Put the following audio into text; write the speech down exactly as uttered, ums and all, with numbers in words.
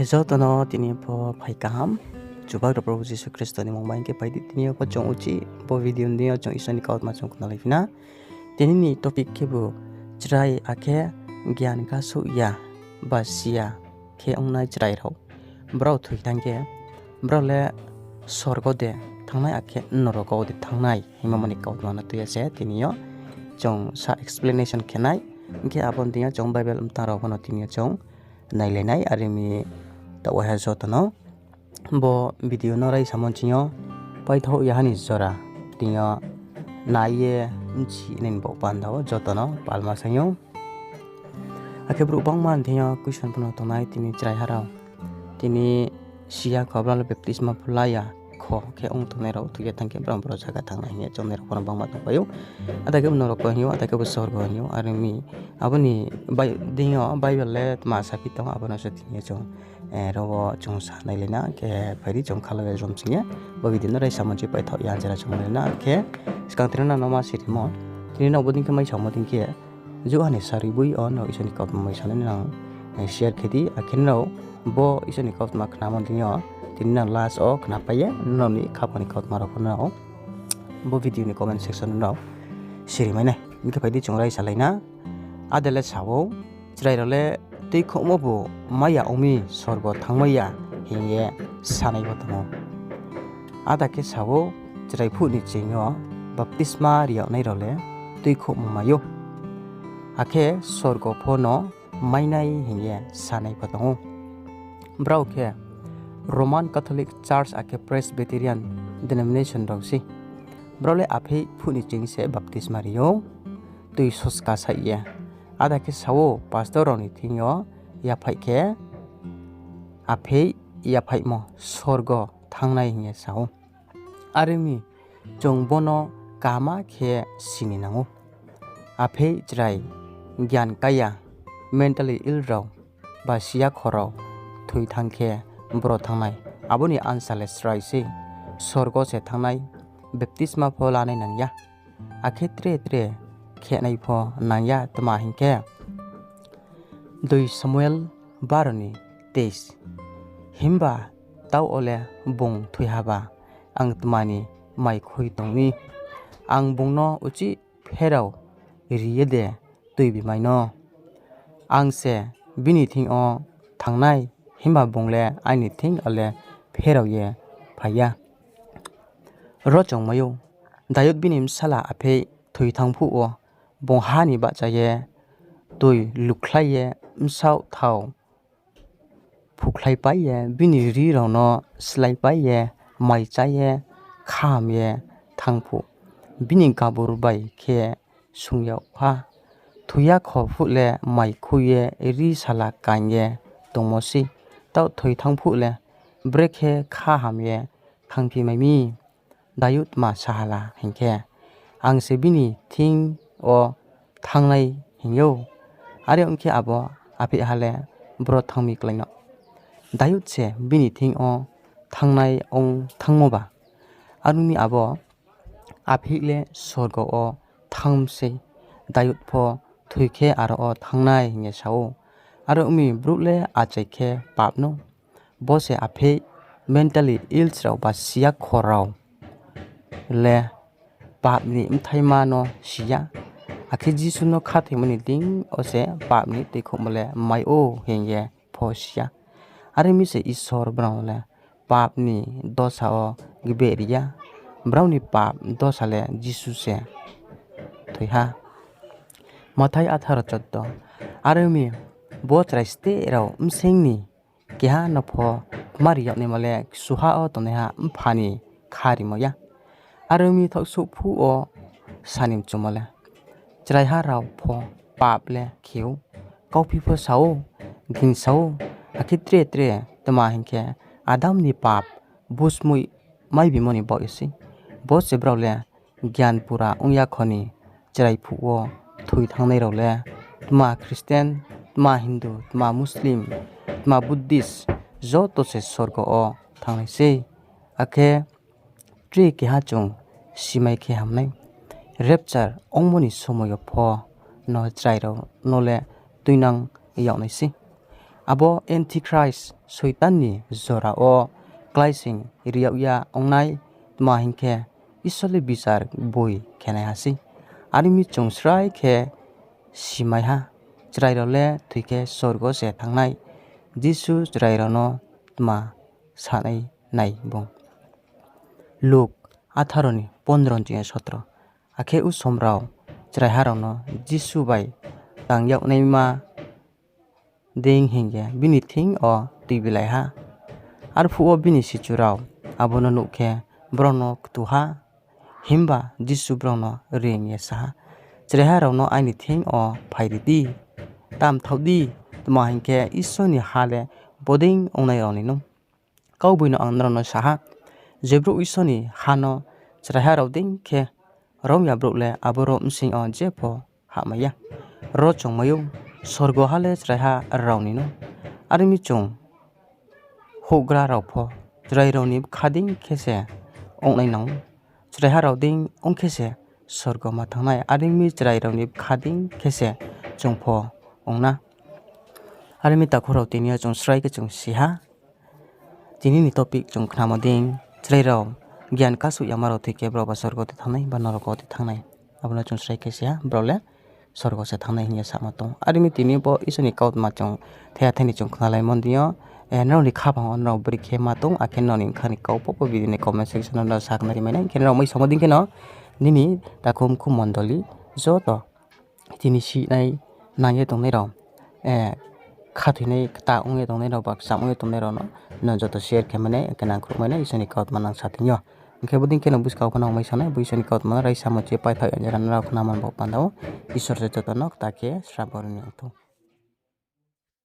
Joto no tini pho phai kaham. Chubagra Probhu Jisu Khristo ni mmung bai khe phai di. Tini yo pho chung uchih bo video ni deing yo chung Isor ni kautma chung khnalai phi na. Tini ni topic khebu chrai akhe gyan kasouh ya ba si ya khe ongnai chrai rao. Brao thoi thanng khe, brao le sorgo de thanngnai akhe norok wo de thanngnai hingmo ni kautma no tui ye se tini yo chung sa explanation khe nai. Hing khe abo ni deing yo chung Bible mtang rao pho no tini yo chung nailai nai. Are mi taoh waiha joto no bo video no raisamo ching yo paithaoh ya ha ni jora tini yo nai ye bchi nai ni baoh panda wo joto no palma saing ou. Akhe brouh bangma ni thing yo question pho no tongnai, tini chraiha rao, tini si ya kho, brao le baptisma pho la ya kho khe ong tongnai rao, thoi ye thanng khe brao, brao zaga thanng nai hing ye choungnai rao pho no bangma tongpai ou. Ada khe bo norok wo hing ou, ada khe bo sorgo hing ou. Are mi abo ni deing yo Bible le tma saphi tong, abo no se tini yo chung, ro wo chung sa nailai na. Khe phai di chung khalai ye jom sing ye bo video no raisamo ching paithaoh ya jora chung nailai na. Khe skang tini nang no ma sirimo, tini nang bo dei khe mai samo dei khe, Johon ni sari boi yo nrao Isor ni kautma mai sanai nang share khe di. Akhe nrao bo Isor ni kautma khnamo dei yo tini nang last wo khnapai ye nrao ni khaphang ni kautma rao pho nrao bo video ni comment section nrao siri mai nai. Hing khe phai di chung raisalai na. Ada le sa ou, chrai rao le tuikhouhmo bu mai ya ong mi, sorgo thanngmai ya hing ye sanai pho tong ou. Ada khe sa ou, chrai phuh ni ching yo baptisma ri yagnai rao le tuikhouhmo mai ou, akhe sorgo pho no mai nai hing ye sanai pho tong ou. Brao khe Roman Catholic Church akhe Presbyterian denomination rao sei. Brao le apheih phuh ni ching se baptisma ri ou, tui soska saih ye. Ada khe sa ou, pastor rao ni thing yo yaphaih khe apheih yaphaihmo sorgo thanngnai hing ye sa ou. Are mi chung bo no kaham khe sini nang ou. Apheih chrai gyan kai ya, mentally ill rao ba si ya kho rao thoi thanng khe bro thanngnai? Abo ni answer le srai sei, sorgo se thanngnai, baptisma pho lanai nang ya, akhe tre tre khenai pho nang ya. Tma hing khe, dui Samuel baro ni teis. Himba taoh wo le bung thoi haba, ang tma ni mai khui tong mi? Ang bung no uchih pherao ri ye de tuibi mai no? Ang se bini thing yo thanngnai, himba bung le aini thing yo le pherao ye phai ya. Ro chung mai ou, Dayud bini bsala apheih thoi thanng phuh wo, bung ha ni bahcha ye, toi lukhlai ye, bsaoh thao phukhlaipai ye, bini rri rao no sláipai ye, mai chá ye, khaham ye thanng phuh, bini gabur bai khe sung yag ha. Thoi ya kho phuh le mai khui ye, rri sala kaing ye tongmo sei. Taoh thoi thanng phuh le brekhe khaham ye thanngphi mai mi? Dayud tma sa ha la hing khe, ang se bini thing yo thanngnai hing ou. Are ong khe abo apheihha le bro thanng mi klái no? Dayud se bini thing yo thanngnai ong thanngmo ba? Are ong mi abo apheih le sorgo wo thanng mi sei, Dayud pho thoi khe aro wo thanngnai hing ye sa ou. Are ong mi brouh le achai khe pap no. Bo se apheih, mentally ill rao ba si ya kho rao le pap ni bthaima no si ya. Akhe Jisu no khathoimo ni deing yo se pap ni tuikhouhmo le mai ou hing ye pho si ya. Are ong mi se Isor brao le pap ni dosa wo gbeh ri ya. Brao ni pap dosa le Jisu se thoi ha. Mathai atharo choddo. Are ong mi bo chrai steh rao bsing ni keha no pho kmari yag naima le kchuha wo tongnaiha Mpha ni kha rimo ya. Are ong mi thaohsouh phuh wo sa ni mchumo le, chraiha rao pho pap le khe ou, kauphi pho sa ou, gingsa ou, akhe tre tre. Tma hing khe, Adam ni pap busmoih mai bimo ni baoh ye sei. Bo se brao le gyan pura ong ya kho ni chrai phuh wo thoi thanngnai rao le, tma Christian, tma Hindu, tma Muslim, tma Buddhist, joto se sorgo wo thanngnai sei. Akhe tre keha chung simai khe ham nai, rapture ongmo ni somoi yo pho no chrai rao no le tuinang yag nai sei. Abo Antichrist Soitan ni jora wo kláisoing ri yag ya ong nai, tma hing khe, Isor le bichar boi khenaiha sei. Are ong mi chung srai khe simai ha, chrai rao le thoi khe sorgo se thanng nai. Jisu chrai rao no tma sanai nai bung. Luk আঠারো ni পনেরো ni ching yo সতেরো. Akhe usom rao chraiha rao no Jisu bai tang yag naima dei hing ye bini thing yo tuibilai ha. Arphuh wo bini sichu rao abo no nuh khe, brao no ktu ha. Himba Jisu brao no reing ye sa ha, Chraiha rao no aini thing yo phai ri di, ta mthaoh di; tma hing khe, Isor ni ha le bodei ongnai rao ni nou. Kaugboino ang nrao no sa ha, je brouh Isor ni ha no chraiha rao dei khe rom ya, brouh le aboro bsing yo jepho hahmai ya. Ro chung mai ou, sorgo ha le chraiha rao ni nou. Are ong mi chung houhgra rao pho chrai rao ni bkha dei khe se ong nai nang ou. Chraiha rao dei ong khe se sorgo ma thanng nai. Are ong mi chrai rao ni bkha dei khe se chung pho ong na. Are ong mi takhu rao, tini yo chung srai khe chung si ha. Tini ni topic chung khnamo dei, chrai rao gian kasuh yama rao thoi khe brao ba sorgo de thanng nai ba norok wo de thanng nai? Abo no chung srai khe si ha, brao le sorgo se thanng nai hing ye samo tong ou. Are ong mi tini bo Isor ni kautma chung thaiha thai ni chung khnalaimo dei yo, nrao ni khaphang wo nrao bri khe ma tong, akhe nrao ni bkha ni kau pho bo video ni comment section no nrao sakhnari mai nai. Khe nrao mai samo dei kheno nini takhu mkhu mondoli joto tini sinai nang ye tongnai rao, khathoinai kta ong ye tongnai rao ba kcham ong ye tongnai rao no, no joto share khe mai nai, akhe nangkhruh mai nai, Isor ni kautma nang sa thing yo. Hing khe bodei kheno buskang pho nang mai sanai, bo Isor ni kautma no raisa mo chi ye paithaoh ya jera nrao khnamo bo panda wo. Isor se joto no kta khe srabo ri ni ong thou.